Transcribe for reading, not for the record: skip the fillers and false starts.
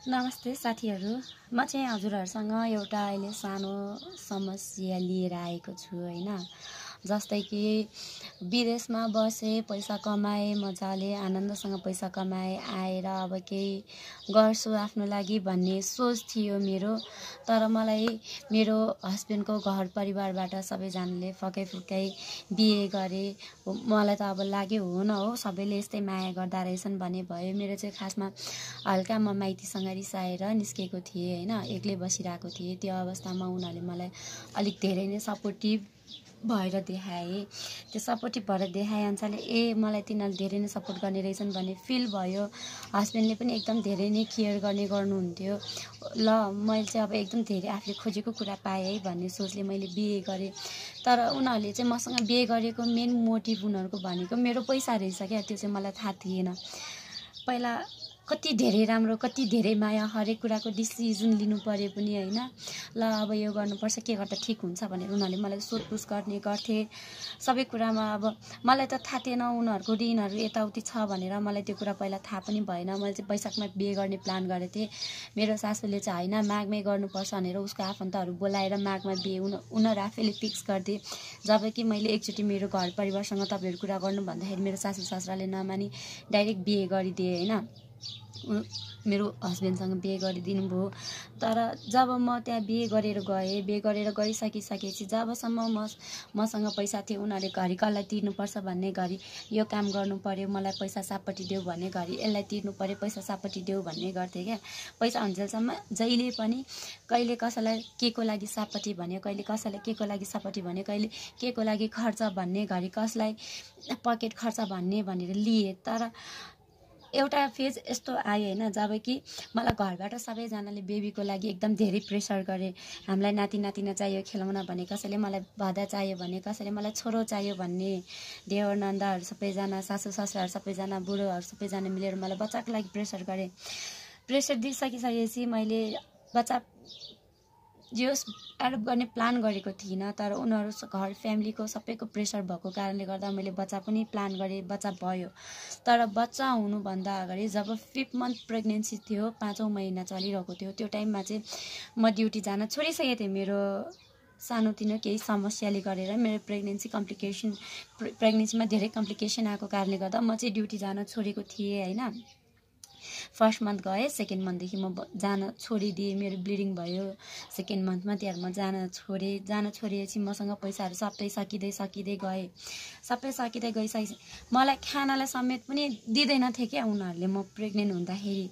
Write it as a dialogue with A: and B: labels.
A: नमस्ते साथीहरू, म चाहिँ हजुरहरूसँग एउटा अहिले सानो समस्या लिएर आएको छु हैन। जस्तै कि विदेशमा बसे, पैसा कमाए, मजाले आनन्दसँग पैसा कमाए, आएर अब केही गर्छु आफ्नो लागि भन्ने सोच थियो मेरो। तर मलाई मेरो हस्बेन्डको घर परिवारबाट सबैजनाले फकै बिहे गरे। मलाई त अब लाग्यो हो न हो, सबैले यस्तै माया गर्दा रहेछन् भन्ने भयो। मेरो चाहिँ खासमा हल्का म माइतीसँग रिसाएर निस्केको थिएँ हैन, एक्लै बसिरहेको थिएँ। त्यो अवस्थामा उनीहरूले मलाई अलिक धेरै नै सपोर्टिभ भएर देखाए। त्यो सपोर्टिभ भएर देखाए अनुसारले मलाई तिनीहरूले धेरै नै सपोर्ट गर्ने रहेछन् भन्ने फिल भयो। हस्बेन्डले पनि एकदम धेरै नै केयर गर्नुहुन्थ्यो। ल मैले चाहिँ अब एकदम धेरै आफूले खोजेको कुरा पाएँ है भन्ने सोचले मैले बिहे गरेँ। तर उनीहरूले चाहिँ मसँग बिहे गरेको मेन मोटिभ उनीहरूको भनेको मेरो पैसा रहेछ क्या। त्यो चाहिँ मलाई थाहा थिएन। पहिला कति धेरै राम्रो, कति धेरै माया, हरेक कुराको डिसिजन लिनु परे पनि हैन। ल अब यो गर्नुपर्छ, के गर्दा ठिक हुन्छ भनेर उनीहरूले मलाई सोधपुछ गर्थे। सबै कुरामा अब मलाई त थाहा थिएन उनीहरूको ऋणहरू यताउति छ भनेर। मलाई त्यो कुरा पहिला थाहा पनि भएन। मैले चाहिँ वैशाखमा बिहे गर्ने प्लान गरेको थिएँ। मेरो सासूले चाहिँ हैन माघमै गर्नुपर्छ भनेर उसको आफन्तहरू बोलाएर माघमा बिहे उनीहरू आफैले फिक्स गर्थे। जबकि मैले एकचोटि मेरो घर परिवारसँग तपाईँहरू कुरा गर्नु भन्दाखेरि मेरो सासू ससुराले नमानी डाइरेक्ट बिहे गरिदिए हैन। मेरो हस्बेन्डसँग बिहे गरिदिनु भयो। तर जब म त्यहाँ बिहे गरेर गइसकेपछि जबसम्म मसँग पैसा थियो, उनीहरूले घरि कसलाई तिर्नुपर्छ भन्ने, घरि यो काम गर्नु पर्यो मलाई पैसा सापट्टि देऊ भन्ने, घरि यसलाई तिर्नु पर्यो पैसा सापट्टि देऊ भन्ने गर्थे क्या। पैसा हुन्जेलसम्म जहिले पनि कहिले कसैलाई के को लागि सापट्टि भन्यो, कहिले कसैलाई के को लागि सापट्टि भन्यो, कहिले के को लागि खर्च भन्ने, घरि कसलाई पकेट खर्च भन्ने भनेर लिए। तर एउटा फेज यस्तो आयो हैन, जब कि मलाई घरबाट सबैजनाले बेबीको लागि एकदम धेरै प्रेसर गरे। हामीलाई नाति नातिना चाहियो खेलाउन भने, कसैले मलाई भदा चाहियो भने, कसैले मलाई छोरो चाहियो भन्ने। देवर नन्दहरू सबैजना, सासू ससुराहरू सबैजना, बुढोहरू सबैजना मिलेर मलाई बच्चाको लागि प्रेसर गरे। प्रेसर दिइसकिसकेपछि मैले बच्चा जोस एडप्ट गर्ने प्लान गरेको थिइनँ। तर उनीहरू घर फ्यामिलीको सबैको प्रेसर भएको कारणले गर्दा मैले बच्चा पनि प्लान गरेँ। बच्चा भयो। तर बच्चा हुनुभन्दा अगाडि जब 5th मन्थ प्रेग्नेन्सी थियो, 5औं महिना चलिरहेको थियो, त्यो टाइममा चाहिँ म ड्युटी जान छोडिसकेको थिएँ। मेरो सानोतिनो केही समस्याले गरेर मेरो प्रेग्नेन्सीमा धेरै कम्प्लिकेसन आएको कारणले गर्दा म चाहिँ ड्युटी जान छोडेको थिएँ हैन। फर्स्ट मन्थ गएँ, सेकेन्ड मन्थदेखि म जान छोडिदिएँ। मेरो ब्लिडिङ भयो सेकेन्ड मन्थमा, त्यहाँ म जान छोडिएपछि मसँग पैसाहरू सबै सकिँदै गए। सबै सकिँदै गइसकेपछि मलाई खानालाई समेत पनि दिँदैन थिए क्या उनीहरूले। म प्रेग्नेन्ट हुँदाखेरि